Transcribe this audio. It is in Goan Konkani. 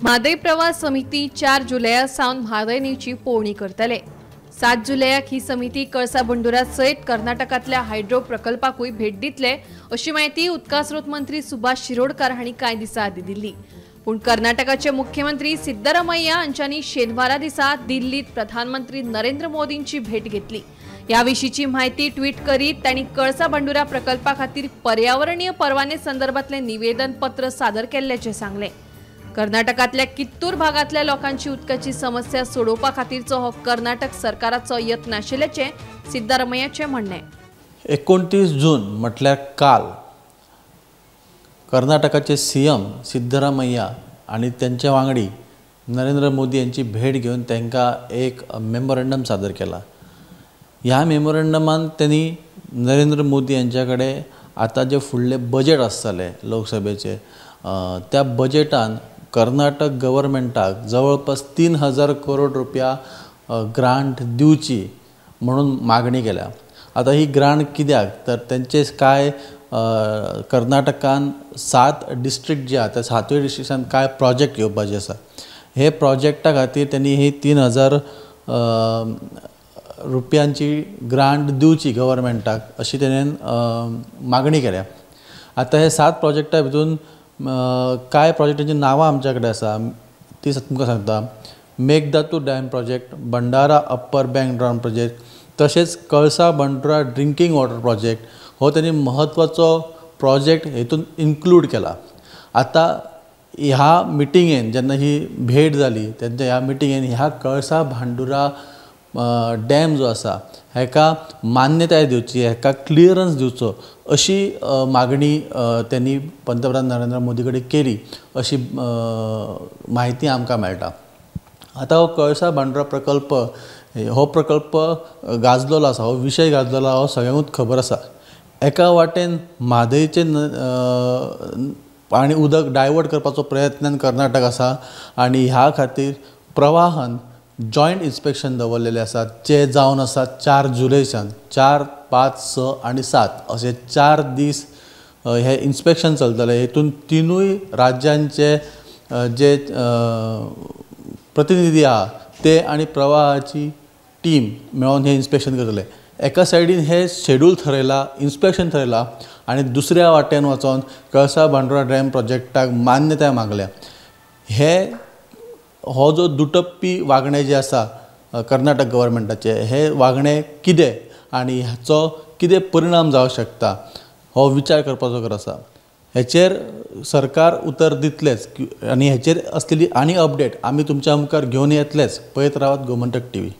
म्हादय प्रवाह समिती 4 जुलया सावन म्हादय न्हंयची पळोवणी करतले. 7 जुलयाक ही समिती कळसा बंडुरा सयत कर्नाटकांतल्या हायड्रो प्रकल्पाकूय भेट दितले अशी म्हायती उदका स्रोत मंत्री सुभाष शिरोडकार हांणी कांय दिसां आदीं दिल्ली. पूण कर्नाटकाचे मुख्यमंत्री सिद्धरामय्या हांच्यांनी शेनवारा दिसा दिल्लीत प्रधानमंत्री नरेंद्र मोदींची भेट घेतली. ह्या विशींची म्हायती ट्वीट करीत तांणी कळसा भांडुरा प्रकल्पा खातीर पर्यावरणीय परवाने संदर्भातले निवेदन पत्र सादर केल्ल्याचें सांगलें. कर्नाटकांतल्या कित्तूर भागांतल्या लोकांची उदकाची समस्या सोडोवपा खातीरचो हो कर्नाटक सरकाराचो यत्न आशिल्ल्याचें सिद्धरामय्याचें म्हणणें. 29 जून म्हटल्यार काल कर्नाटकाचे सीएम सिद्धरामय्या आनी त्यांचे वांगडी नरेंद्र मोदी यांची भेट घेवन तांकां एक मेमोरंडम सादर केला. ह्या मेमोरंडमान त्यांनी नरेंद्र मोदी यांच्या कडेन आतां जे फुडले बजेट आसतले लोकसभेचे त्या बजेटान कर्नाटक गव्हर्मेंटाक जवळपास 3000 करोड रुपया ग्रांट दिवची म्हणून मागणी केल्या. आतां ही ग्रांट कित्याक तर तेंचे काय कर्नाटकान 7 डिस्ट्रिक्ट जे आहा त्या 7 डिस्ट्रिक्टान काय प्रोजेक्ट येवपाचे आसा. हे प्रोजेक्टा खातीर त्यांनी ही 3000 रुपयांची ग्रांट दिवची गव्हर्मेंटाक अशी तेणेन मागणी केल्या. आतां हे 7 प्रोजेक्टा भितून कांय प्रोजेक्टांची नांवां आमच्या कडेन आसा ती तुमकां सांगता. Mekedatu dam project, Bhandara upper bank dam project, तशेंच Kalsa Bandura drinking water project हो त्यांनी म्हत्वाचो प्रोजेक्ट हेतून इन्क्लूड केला. आतां ह्या मिटिंगेन जेन्ना ही भेट जाली तेन्ना ह्या मिटिंगेन ह्या कळसा भांडुरा डॅम जो आसा हेका मान्यताय दिवची, हेका क्लियरन्स दिवचो अशी मागणी त्यांनी पंतप्रधान नरेंद्र मोदी कडेन केली अशी म्हायती आमकां मेळटा. आतां हो कळसा भांडुरा प्रकल्प हो प्रकल्प गाजलेलो आसा, हो विशय गाजलेलो हो सगळ्यांकूच खबर आसा. एका वाटेन म्हादयचें पाणी उदक डायवर्ट करपाचो प्रयत्न कर्नाटक आसा आनी ह्या खातीर प्रवाहन जॉयंट इन्स्पेक्शन दवरलेले आसा जे जावन आसा 4 जुलयच्यान 4, 5, 6 आनी 7 असे 4 दीस हे इन्स्पेक्शन चलतले. हेतून 3 राज्यांचे जे प्रतिनिधी आहा ते आनी प्रवाहाची टीम मेळोन हे इन्स्पेक्शन करतले. एका सायडीन हे शेड्यूल थरयला, इन्स्पेक्शन थरयला आनी दुसऱ्या वाटेन वचोन कळसा भांडुरा डॅम प्रोजेक्टाक मान्यताय मागल्या. हे हो जो दुटप्पी वागणें जें आसा कर्नाटक गव्हर्मेंटाचें हे वागणें कितें आनी हाचो कितें परिणाम जावंक शकता हो विचार करपाचो गरज आसा. हेचेर सरकार उतर दितलेंच आनी हेचेर आसलेली आनी अपडेट आमी तुमच्या मुखार घेवन येतलेच. पळयत रावात गोमंतक टीव्ही.